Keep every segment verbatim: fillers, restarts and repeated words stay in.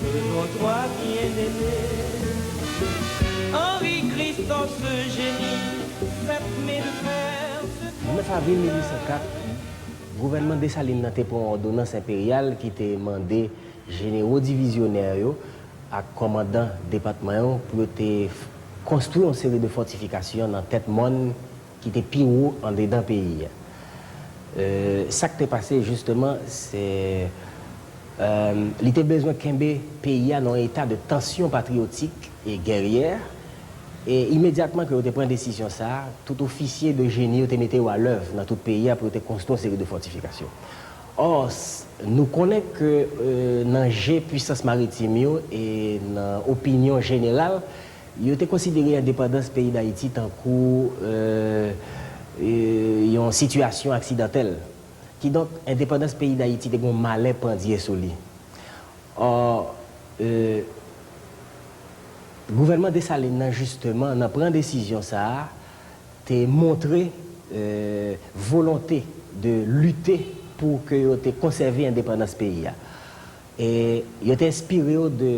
Faisons-toi bien-aimé. Henri Christophe, ce génie, cette main de fer, ce... Nèf avril mil uit san kat, gouvènman Desalin nan te pran yon òdonans enperyal ki te mande jenero divizyonè yo ak kòmandan depatman yo pou yo te f-, konstwi yon seri de fòtifikasyon nan tèt mòn ki te pi wo andedan peyi a. E, sa k te pase, jisteman, se, e, li te bezwen kenbe peyi a nan yon eta de tansyon patriyotik e gèryè, e imedyatman ke yo te pran desizyon sa a, tout ofisye de jeni yo te mete yo alèv nan tout peyi a pou yo te konstwi yon seri de fòtifikasyon. Ò, s-, nou konnen ke, e, nan je pwisans maritim yo e nan opinyon jeneral, yo te konsidere endepandans peyi Dayiti tankou, e, e, yon sitiyasyon aksidantèl. Kidonk, endepandans peyi Dayiti te gen yon malè pandye sou li. Ò, e, gouvènman Desalin nan, jisteman, nan pran desizyon sa a, te montre, e, volonte de lite pou ke yo te konsève endepandans peyi a. E yo te enspire yo de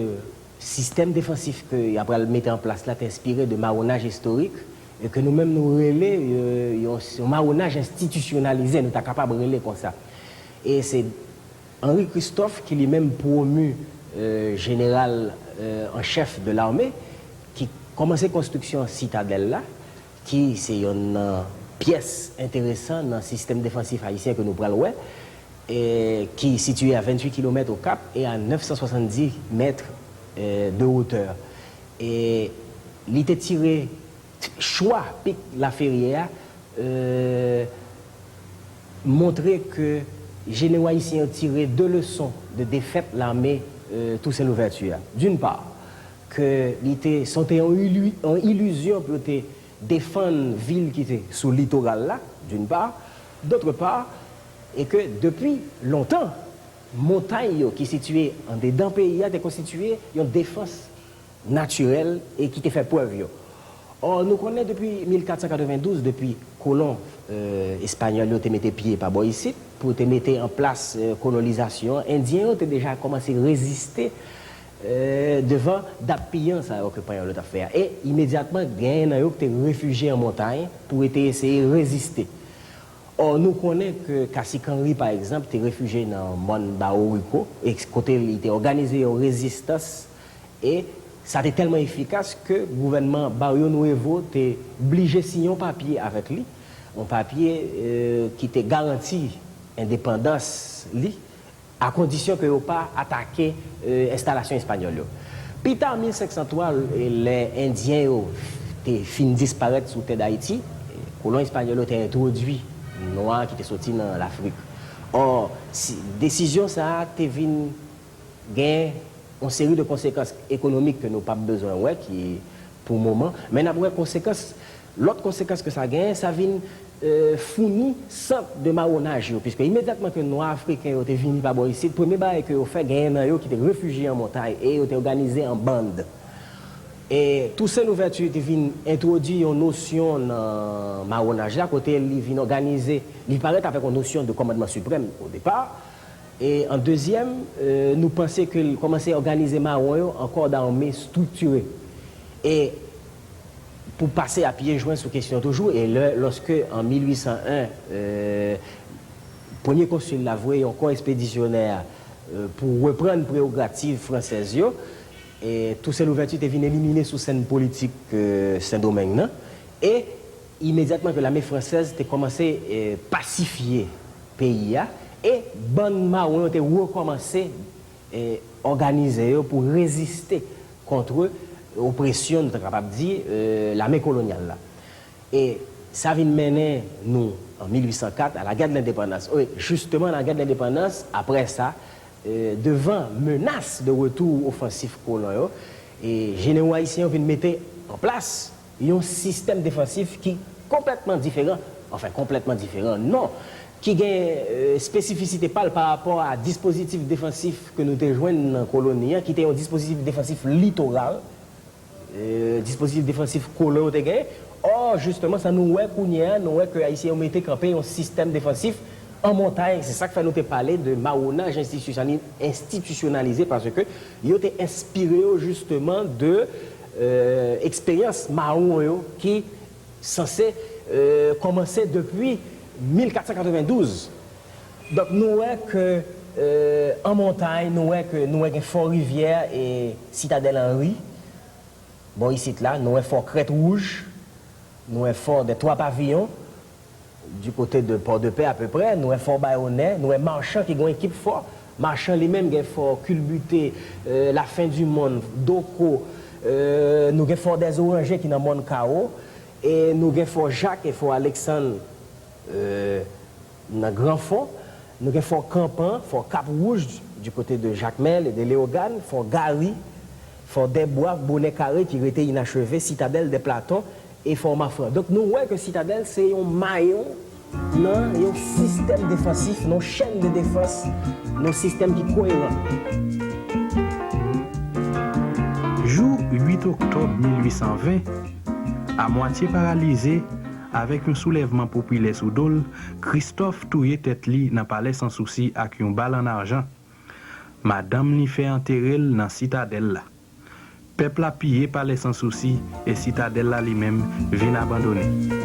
sistèm defansif ke y apral mete an plas la, te enspire de mawonaj istorik, e ke nou menm nou rele, e, yon, yon mawonaj enstitisyonalize, nou ta kapab rele konsa. E se Henri Christophe, ki li menm pwomi, e, jeneral, e, an chèf de lame, ki kòmanse konstriksyon sitadèl la, ki se yonn nan pyès enteresan nan sistèm defansif ayisyen ke nou pral wè, e, ki sitiye a venntuit kilomèt o kap e a nèf san swasanndis mèt, e, de wotè. E li te tire chwa Pik Laferyè a, e, montre ke jenero ayisyen yo tire de leson de defèt lame, e, Toussaint Louverture a. D'une part, ke li te, se te yon ili-, yon ilizyon pou yo te defann vil ki te sou litoral la, d'une part, d'autre part, e ke depi lontan, montay yo ki sitiye andedan peyi a te konstitiye yon defans natirèl e ki te fè prèv yo. Ò, nou konnen depi mil kat san katrevendouz, depi kolon, e, espanyòl yo te mete pye pa bò isit, pou te mete an plas, e, kolonizasyon an, Endyen yo te deja kòmanse reziste, e, devan dap piyan sa yo ke panyòl yo t ap fè a. E imedyatman, genyen nan yo ki te refijye an montay pou te eseye reziste. Ò, nou konnen ke Kasik Anri, pa egzanp, te refijye nan mòn Bawo Riko, e kote li te òganize yon rezistans, e sa te tèlman efikas ke gouvènman Barrio Nuevo te blije siyen yon papye avèk li, yon papye, e, ki te garanti endepandans li, a kondisyon ke yo pa atake, e, enstalasyon espanyòl yo. Pi ta, mil senk san twa, e, lè Endyen yo te fin disparèt sou tè Dayiti, e, kolon espanyòl yo te entwodui nwa ki te soti nan Lafrik. Ò, si, desizyon sa a te vin gen yon seri de konsekans ekonomik ke nou p ap bezwen wè, ki pou moman, men n ap wè konsekans, lòt konsekans ke sa genyen, sa vin, e, founi sant de mawonaj yo, piske imedyatman ke nwa afriken yo te vini pa bò isit, premye bagay ke yo fè, genyen nan yo ki te refijye an montay e yo te òganize an bann. E Toussaint Louverture te vin entwodui yon nosyon nan mawonaj la, kote li vin òganize, li parèt avèk yon nosyon de kòmandman siprèm o depa, e an dezyèm, e, nou panse ke l kòmanse òganize mawon yo an kò dame estriktire. E pou pase a pye jwen sou kesyon toujou, e lè, lòske an mil uit san en, e, premye konsil la voye yon kò ekspedisyonè, e, pou reprann prerogativ fransèz yo, e Toussaint Louverture te vin elimine sou sèn politik, e, Sendomeng nan. E imedyatman ke lame fransèz te kòmanse, e, pasifye peyi a, e bann mawon yo te rekòmanse, e, òganize yo pou reziste kont opresyon, nou ta kapab di, e, lame kolonyal la. E sa vin mennen nou, an mil uit san kat, à la guerre de l'indépendance. Wi, jisteman, la guerre de l'indépendance, apre sa, e, devan menas de retou ofansif kolon yo, e jenero ayisyen yo vin mete an plas yon sistèm defansif ki konplètman diferan, anfen, konplètman diferan, non, ki gen, e, espesifisite pa l pa rapò a dispozitif defansif ke nou te jwenn nan koloni an, ki te yon dispozitif defansif litoral, e, dispozitif defansif kolon yo te genyen. Ò, jisteman, sa nou wè kounye a, nou wè ke Ayisyen yo mete kanpe yon sistèm defansif an montay, se sa k fè nou te pale de mawonaj enstitisyonali-, enstitisyonalize, paske yo te enspire yo jisteman de, euh, eksperyans mawon yo ki sanse, euh, kòmanse depi mil kat san katrevendouz. Donk, nou wè ke, euh, an montay, nou wè ke, nou wè gen Fò Rivyè e Sitadèl Anri. Bò isit la, nou wè Fò Krèt Wouj, nou wè Fò dè Twa Paviyon, du côté de Port-de-Paix à peu près, nou wè Fò Bayonè, nou wè Machan ki gen yon ekip fò. Machan li menm gen Fò Kilbite, euh, Lafen di Monn, Doko, euh, nou gen Fò dè Zoranje ki nan Mòn Kawo, e nou gen Fò Jak e Fò Aleksann, euh, nan Gran Fon. Nou gen Fò Kanpan, Fò Kap Wouj, du côté de Jakmèl e de Leyogàn, Fò Gari, Fò Dèbwa, Bonè Kare ki rete inacheve, Sitadèl dè Platon e Fò Mafran. Donk, nou wè ke Sitadèl se yon mayon nan yon sistèm defansif, nan yon chèn de defans, nan yon sistèm ki koyeran. Jou uit oktòb mil uit san ven, amwatye paralize, avèk yon soulèvman popilè sou do l, Kristòf touye tèt li nan Palè Sansousi ak yon bal ann ajan. Madanm li fè antere l nan Sitadèl la. Pèp la piye Palè Sansousi e Sitadèl la li menm vin abandone.